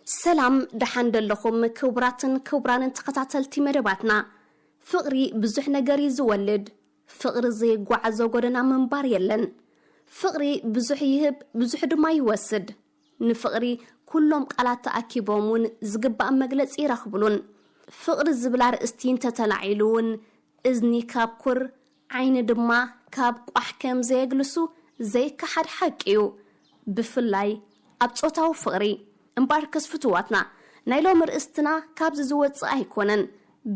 ሰላም፣ ደሓን ደለኹም ክቡራትን ክቡራንን ተኸታተልቲ መደባትና? ፍቕሪ ብዙሕ ነገር እዩ ዝወልድ። ፍቕሪ ዘይጓዓዞ ጎደና ምንባር የለን። ፍቕሪ ብዙሕ ይህብ፣ ብዙሕ ድማ ይወስድ። ንፍቕሪ ኩሎም ቃላት ተኣኪቦም እውን ዝግባእ መግለጺ ይረኽብሉን። ፍቕሪ ዝብል ኣርእስቲ እንተተላዒሉ እውን እዝኒ ካብ ኩር፣ ዓይኒ ድማ ካብ ቋሕ ከም ዘየግልሱ ዘይከሓድ ሓቂ እዩ። ብፍላይ ኣብ ጾታዊ ፍቕሪ። እምበኣርከስ ፍቱዋትና፣ ናይ ሎሚ ርእስትና ካብዚ ዝወጽእ ኣይኮነን።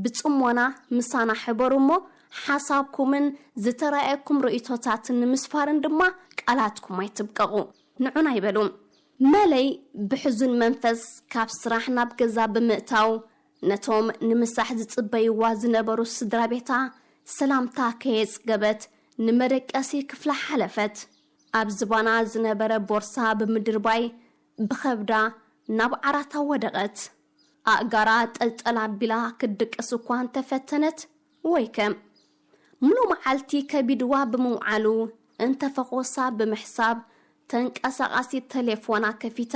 ብጽሞና ምሳና ሕበሩ እሞ፣ ሓሳብኩምን ዝተራእየኩም ርእይቶታትን ንምስፋርን ድማ ቃላትኩም ኣይትብቀቑ። ንዑና ይበሉ። መለይ ብሕዙን መንፈስ ካብ ስራሕ ናብ ገዛ ብምእታው፣ ነቶም ንምሳሕ ዝጽበይዋ ዝነበሩ ስድራ ቤታ ሰላምታ ከየጽገበት ንመደቀሲ ክፍላ ሓለፈት። ኣብ ዝባና ዝነበረ ቦርሳ ብምድርባይ ብኸብዳ ናብ ዓራታ ወደቐት። ኣእጋራ ጠልጠል ኣቢላ ክትድቅስ እኳ እንተፈተነት፣ ወይከ ምሉእ መዓልቲ ከቢድዋ ብምውዓሉ፣ እንተፈኾሳ ብምሕሳብ፣ ተንቀሳቓሲት ተሌፎና ከፊታ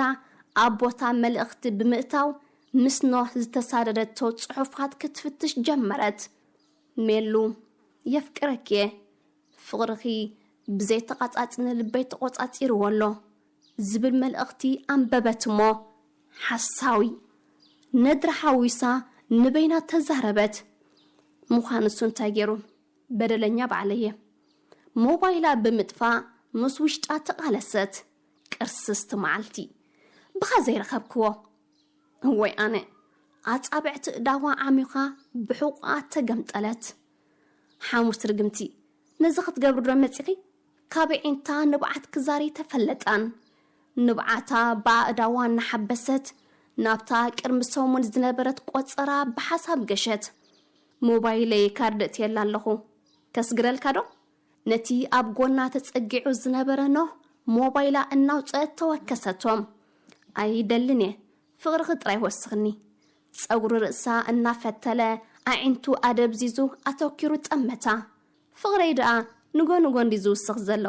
ኣብ ቦታ መልእኽቲ ብምእታው፣ ምስ ኖህ ዝተሳደደቶ ጽሑፋት ክትፍትሽ ጀመረት። ሜሉ፣ የፍቅረኪ እየ። ፍቕርኺ ብዘይተቓጻጽኒ ልበይ ተቖጻጺርዎ ኣሎ ዝብል መልእኽቲ ኣንበበት እሞ፣ ሓሳዊ ነድሪ ሓዊሳ ንበይና ተዛረበት። ምዃንሱ እንታይ ገይሩ? በደለኛ ባዕለየ። ሞባይላ ብምጥፋእ ምስ ውሽጣ ተቓለሰት። ቅርስስቲ መዓልቲ። ብኻ ዘይረኸብክዎ። እወይ ኣነ። ኣጻብዕቲ እዳዋ ዓሚኻ ብሕቑኣ ተገምጠለት። ሓሙስ ርግምቲ፣ ነዚ ክትገብሪ ዶ መጺኺ? ካብ ኣዒንታ ንብዓት ክዛሪ ተፈለጣን። ንብዓታ ብኣእዳዋ እናሓበሰት ናብታ ቅድሚ ሰሙን ዝነበረት ቆጸራ ብሓሳብ ገሸት። ሞባይለይ ካርድ እትየላ ኣለኹ። ከስግረልካ ዶ? ነቲ ኣብ ጎና ተጸጊዑ ዝነበረ ኖህ ሞባይላ እናውጸአት ተወከሰቶ። ኣይደልን እየ፣ ፍቕርኺ ጥራይ ወስኽኒ። ጸጉሪ ርእሳ እናፈተለ ኣዒንቱ ኣደብዚዙ ኣተኪሩ ጠመታ። ፍቕረይ ደኣ ንጎ ንጎ እንዲ ዝውስኽ ዘሎ።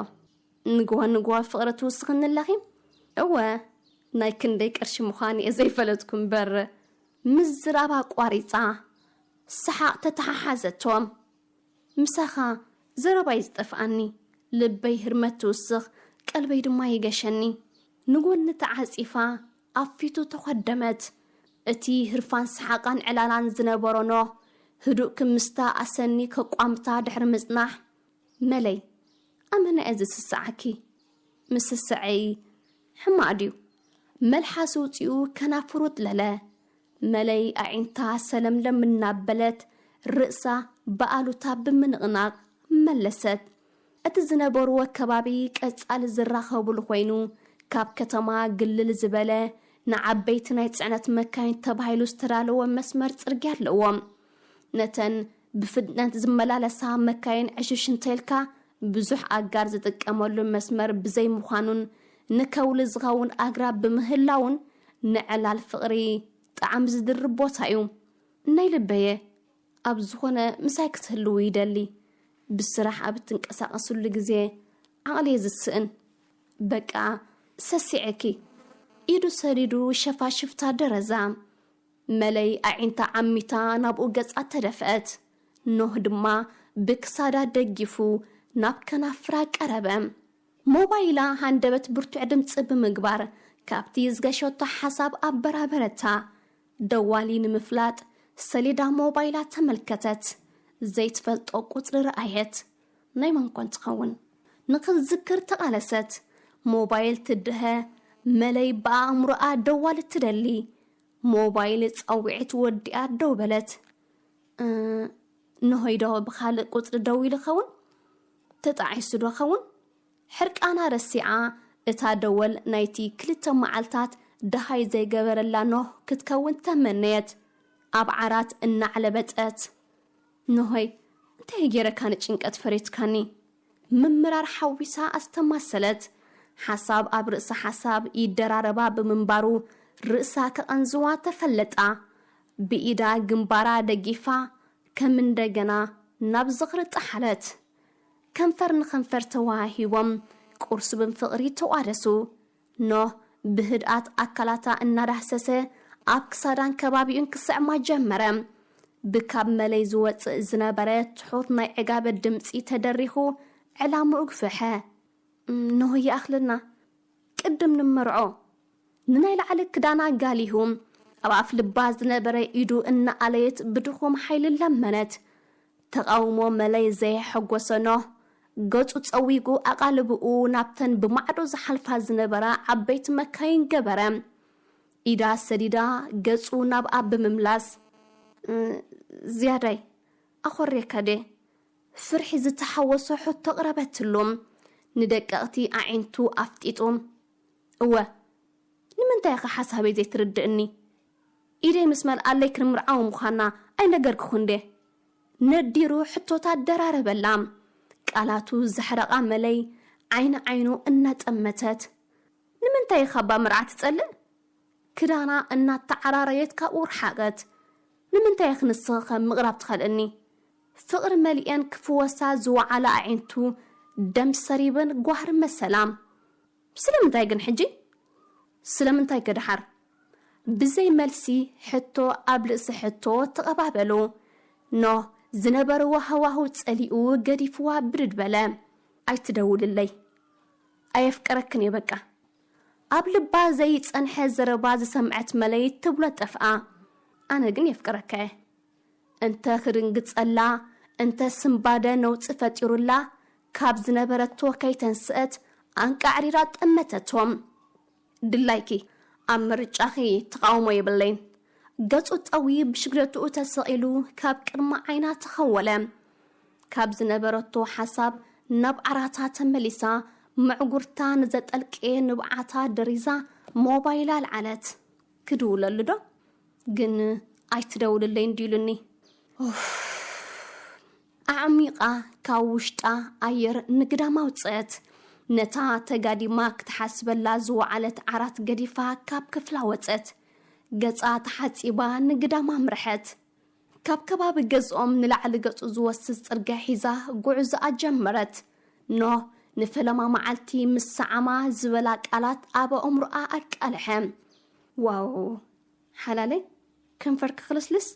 ንግሆ ንግሆ ፍቕሪ ትውስኽኒ ኣለኺ? እወ፣ ናይ ክንደይ ቅርሺ ምዃን እየ ዘይፈለጥኩ እምበር። ምዝራብ ኣቋሪጻ ሰሓቕ ተተሓሓዘቶም። ምሳኻ ዘረባይ ዝጠፍኣኒ፣ ልበይ ህርመት ትውስኽ፣ ቀልበይ ድማ ይገሸኒ። ንጎኒ ተዓጺፋ ኣብ ፊቱ ተኾደመት። እቲ ህርፋን ሰሓቓን ዕላላን ዝነበሮ ኖህ፣ ህዱእ ክምስታ ኣሰኒ ከቋምታ ድሕሪ ምጽናሕ፣ መለይ፣ ኣመና እየ ዝስስዓኪ። ምስስዐይ ሕማቕ ድዩ? መልሓስ ውጺኡ ከናፍሩ ጥለለ። መለይ ኣዒንታ ሰለምለም እናበለት ርእሳ ብኣሉታ ብምንቕናቕ መለሰት። እቲ ዝነበርዎ ከባቢ ቀጻሊ ዝራኸቡሉ ኮይኑ፣ ካብ ከተማ ግልል ዝበለ ንዓበይቲ ናይ ጽዕነት መካይን ተባሂሉ ዝተዳለወ መስመር ጽርግያ ኣለዎም። ነተን ብፍጥነት ዝመላለሳ መካይን ዕሽሽ እንተልካ ብዙሕ ኣጋር ዝጥቀመሉ መስመር ብዘይምዃኑን ንከውሊ ዝኸውን ኣግራብ ብምህላውን ንዕላል ፍቕሪ ጣዕሚ ዝድርብ ቦታ እዩ። ናይ ልበየ ኣብ ዝኾነ ምሳይ ክትህልዉ ይደሊ። ብስራሕ ኣብ እትንቀሳቐስሉ ግዜ ዓቕሊ እየ ዝስእን። በቃ ሰሲዐኪ። ኢዱ ሰዲዱ ሸፋሽፍታ ደረዛ። መለይ ኣዒንታ ዓሚታ ናብኡ ገጻ ተደፍአት። ኖህ ድማ ብክሳዳ ደጊፉ ናብ ከናፍራ ቀረበ። ሞባይላ ሃንደበት ብርቱዕ ድምጺ ብምግባር ካብቲ ዝገሸቶ ሓሳብ ኣበራበረታ። ደዋሊ ንምፍላጥ ሰሌዳ ሞባይላ ተመልከተት። ዘይትፈልጦ ቁጽሪ ረኣየት። ናይ መን ኮን ትኸውን? ንኽትዝክር ተቓለሰት። ሞባይል ትድሀ፣ መለይ ብኣእምሮኣ ደዋሊ ትደሊ። ሞባይል ጸዊዕት ወዲኣ ደው በለት። እ፣ ንሆይ ዶ ብኻልእ ቁጽሪ ደዊሉ ኸውን? ተጣዒሱ ዶ ኸውን? ሕርቃና ረሲዓ እታ ደወል ናይቲ ክልተ መዓልታት ደሃይ ዘይገበረላ ኖህ ክትከውን ተመነየት። ኣብ ዓራት እናዕለበጠት፣ ንሆይ፣ እንታይ ገይረካ ንጭንቀት ፈሪትካኒ? ምምራር ሓዊሳ ኣስተማሰለት። ሓሳብ ኣብ ርእሲ ሓሳብ ይደራረባ ብምንባሩ ርእሳ ከቐንዝዋ ተፈለጣ። ብኢዳ ግንባራ ደጊፋ ከም እንደገና ናብ ዝኽሪ ጠሓለት። ከንፈር ንኸንፈር ተወሃሂቦም ቁርሲ ብፍቕሪ ተቋደሱ። ኖህ ብህድኣት ኣካላታ እናዳህሰሰ ኣብ ክሳዳን ከባቢኡን ክስዕማ ጀመረ። ብካብ መለይ ዝወጽእ ዝነበረ ትሑት ናይ ዕጋበት ድምጺ ተደሪኹ ዕላምኡ ግፍሐ። "እም፣ ንሆ ይኣኽለና፣ ቅድም ንመርዖ!" ንናይ ላዕሊ ክዳና ጋሊሁ ኣብ ኣፍ ልባ ዝነበረ ኢዱ እናኣለየት ብድኹም ሓይሊ ለመነት። ተቓውሞ መለይ ዘየሐጎሰ ኖህ፣ ገጹ ጸዊጉ ኣቓልብኡ ናብተን ብማዕዶ ዝሓልፋ ዝነበራ ዓበይቲ መካይን ገበረ። ኢዳ ሰዲዳ ገጹ ናብኣ ብምምላስ፣ "እ፣ ዝያዳይ፣ ኣኾርየካ ድየ?" ፍርሒ ዝተሓወሶ ሕቶ ኣቕረበትሉ። ንደቀቕቲ ኣዒንቱ ኣፍጢጡ፣ "እወ፣ ንምንታይ ኢኻ ሓሳበይ ዘይትርድእኒ? ኢደይ ምስ መልኣለይ ክንምርዓው ምዃና ኣይነገርክኹን ድየ?" ነዲሩ ሕቶታት ደራረበላ። ቃላቱ ዘሕረቓ መለይ ዓይኒ ዓይኑ እናጠመተት፣ "ንምንታይ ኢኻ እባ መርዓ ትጸልእ?" ክዳና እናተዓራረየት ካብኡ ረሓቐት። "ንምንታይ ኢኺ ንስኺ ከ ምቕራብ ትኸልእኒ?" ፍቕሪ መሊኤን ክፍወሳ ዝወዓላ ኣዒንቱ ደም ሰሪበን ጓህሪ መሰላ። "ስለምንታይ ግን ሕጂ?" "ስለምንታይ ከ ደሓር?" ብዘይ መልሲ ሕቶ ኣብ ልእሲ ሕቶ ተቐባበሉ። ኖህ ዝነበርዎ ሃዋህው ጸሊኡ ገዲፍዋ ብድድ በለ። "ኣይትደውልለይ፣ ኣየፍቅረክን እየ በቃ!" ኣብ ልባ ዘይጸንሐ ዘረባ ዝሰምዐት መለይ ትብሎ ጠፍኣ። "ኣነ ግን የፍቅረካ እየ!" እንተ ክድንግጸላ፣ እንተ ስምባደ ነውጺ ፈጢሩላ፣ ካብ ዝነበረቶ ከይተንስአት ኣንቃዕሪራ ጠመተቶ። "ድላይኪ፣ ኣብ ምርጫኺ ተቓውሞ የብለይን።" ገጹ ጠውዩ ብሽግደትኡ ተሰቒሉ ካብ ቅድሚ ዓይና ተኸወለ። ካብ ዝነበረቶ ሓሳብ ናብ ዓራታ ተመሊሳ፣ ምዕጉርታ ንዘጠልቀየ ንብዓታ ደሪዛ ሞባይላ ኣልዓለት። "ክድውለሉ ዶ? ግን ኣይትደውልለይ እንዲሉኒ።" ኡፍ! ኣዕሚቓ ካብ ውሽጣ ኣየር ንግዳም ኣውጽአት። ነታ ተጋዲማ ክትሓስበላ ዝወዓለት ዓራት ገዲፋ ካብ ክፍላ ወጸት። ገጻ ተሓጺባ ንግዳም ኣምርሐት። ካብ ከባቢ ገዝኦም ንላዕሊ ገጹ ዝወስድ ጽርግያ ሒዛ ጉዕዞኣ ጀመረት። ኖህ ንፈለማ መዓልቲ ምስ ሰዓማ ዝበላ ቃላት ኣብ ኣእምሮኣ ኣቃልሐ። "ዋው ሓላለይ፣ ከንፈርኪ ክልስልስ!"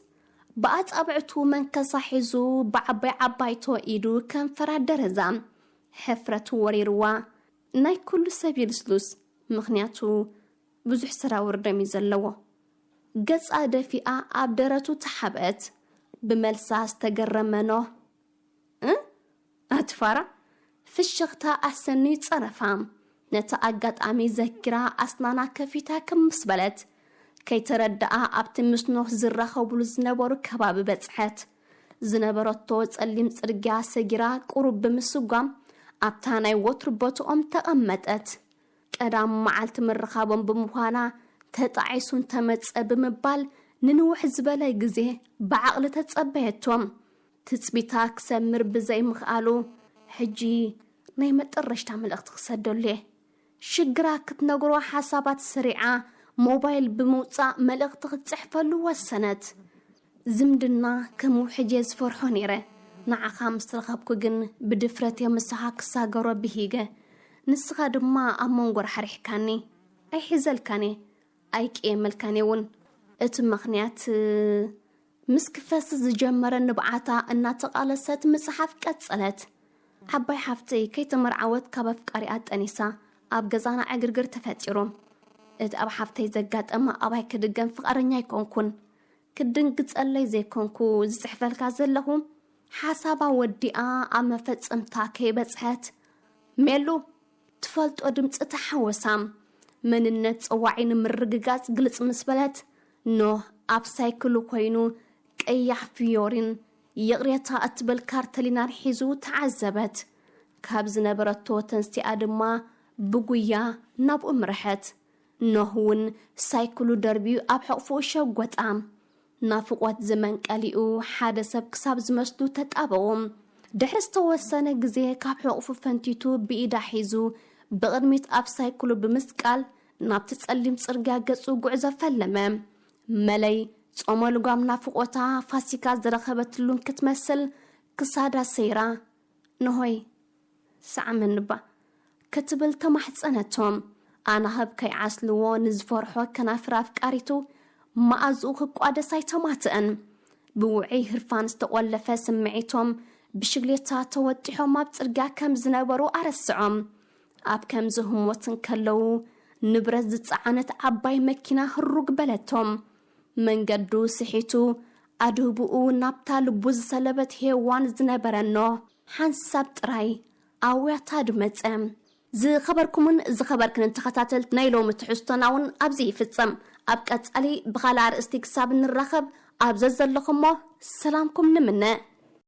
ብኣጻብዕቱ መንከሳ ሒዙ ብዓባይ ዓባይቶ ኢዱ ከንፈራ ደረዛ። ሕፍረት ወሪርዋ። ናይ ኩሉ ሰብ እዩ ልስሉስ፣ ምኽንያቱ ብዙሕ ሰራውር ደም እዩ ዘለዎ። ገጻ ደፊኣ ኣብ ደረቱ ተሓብአት። ብመልሳ ዝተገረመ ኖህ፣ "እ? ኣቲ ፋራ!" ፍሽኽታ ኣሰንዩ ጸረፋ። ነቲ ኣጋጣሚ ዘኪራ ኣስናና ከፊታ ክምስ በለት። ከይተረድኣ ኣብቲ ምስ ኖህ ዝራኸቡሉ ዝነበሩ ከባቢ በጽሐት። ዝነበረቶ ጸሊም ጽርግያ ሰጊራ ቁሩብ ብምስጓም ኣብታ ናይ ወትሩ ቦትኦም ተቐመጠት። ቀዳም መዓልቲ ምርኻቦም ብምዃና ተጣዒሱ እንተመጸ ብምባል ንንውሕ ዝበለ ግዜ ብዓቕሊ ተጸበየቶም። ትጽቢታ ክሰምር ብዘይምኽኣሉ፣ "ሕጂ ናይ መጠረሽታ መልእኽቲ ክሰደሉ እየ። ሽግራ ክትነግሮ ሓሳባት ሰሪዓ ሞባይል ብምውጻእ መልእኽቲ ክትጽሕፈሉ ወሰነት። ዝምድና ከም ውሕጅ እየ ዝፈርሖ ነይረ። ንዓኻ ምስ ረኸብኩ ግን ብድፍረት እየ ምሳኻ ክሳገሮ ብሂገ። ንስኻ ድማ ኣብ መንጎ ራሕሪሕካኒ። ኣይሕዘልካን እየ፣ ኣይቅየመልካን እየ እውን።" እቲ ምኽንያት ምስ ክፈስስ ዝጀመረ ንብዓታ እናተቓለሰት ምጽሓፍ ቀጸለት። ዓባይ ሓፍተይ ከይተመርዓወት ካብ ኣፍቃሪኣ ጠኒሳ ኣብ ገዛና ዕግርግር ተፈጢሩ። እቲ ኣብ ሓፍተይ ዘጋጠመ ኣባይ ክድገም ፍቓደኛ ኣይኮንኩን። ክድንግጸለይ ዘይኮንኩ ዝጽሕፈልካ ዘለኹ፣ ሓሳባ ወዲኣ ኣብ መፈጸምታ ከይበጽሐት፣ ሜሉ ትፈልጦ ድምጺ ተሓወሳ። መንነት ጸዋዒ ንምርግጋጽ ግልጽ ምስ በለት፣ ኖህ ኣብ ሳይክሉ ኮይኑ ቀያሕ ፊዮሪን ይቕሬታ እትብል ካርተሊናን ሒዙ ተዓዘበት። ካብ ዝነበረቶ ተንሲኣ ድማ ብጉያ ናብኡ ምርሐት። ኖህ እውን ሳይክሉ ደርብዩ ኣብ ሕቕፍኡ ሸጎጣ። ናፍቖት ዘመንቀሊኡ ሓደ ሰብ ክሳብ ዝመስሉ ተጣበቑ። ድሕሪ ዝተወሰነ ግዜ ካብ ሕቕፉ ፈንቲቱ ብኢዳ ሒዙ ብቕድሚት ኣብ ሳይክሉ ብምስቃል ናብቲ ጸሊም ጽርግያ ገጹ ጉዕዞ ፈለመ። መለይ ጾመ ልጓም ናፍቖታ ፋሲካ ዝረኸበትሉን ክትመስል ክሳዳ ሰይራ፣ "ንሆይ፣ ሰዓመኒ እባ" ክትብል ተማሕጸነቶም። ኣናህብ ከይዓስልዎ ንዝፈርሖ ከናፍር ኣፍቃሪቱ መኣዝኡ ክቋደስ ኣይተማትእን። ብውዑይ ህርፋን ዝተቖለፈ ስምዒቶም ብሽግሌታ ተወጢሖም ኣብ ጽርግያ ከም ዝነበሩ ኣረስዖም። ኣብ ከምዚ ህሞት እንከለዉ ንብረት ዝጸዓነት ዓባይ መኪና ህሩግ በለቶም። መንገዱ ስሒቱ ኣድህብኡ ናብታ ልቡ ዝሰለበት ሄዋን ዝነበረ ኖህ ሓንሳብ ጥራይ ኣውያታ ድመጸ። ዝኸበርኩምን ዝኸበርክንን ተኸታተልቲ ናይ ሎሚ ትሕዝቶና እውን ኣብዚ ይፍጸም። ኣብ ቀጻሊ ብኻልእ ኣርእስቲ ክሳብ ንራኸብ ኣብ ዘዘለኹሞ ሰላምኩም ንምነ።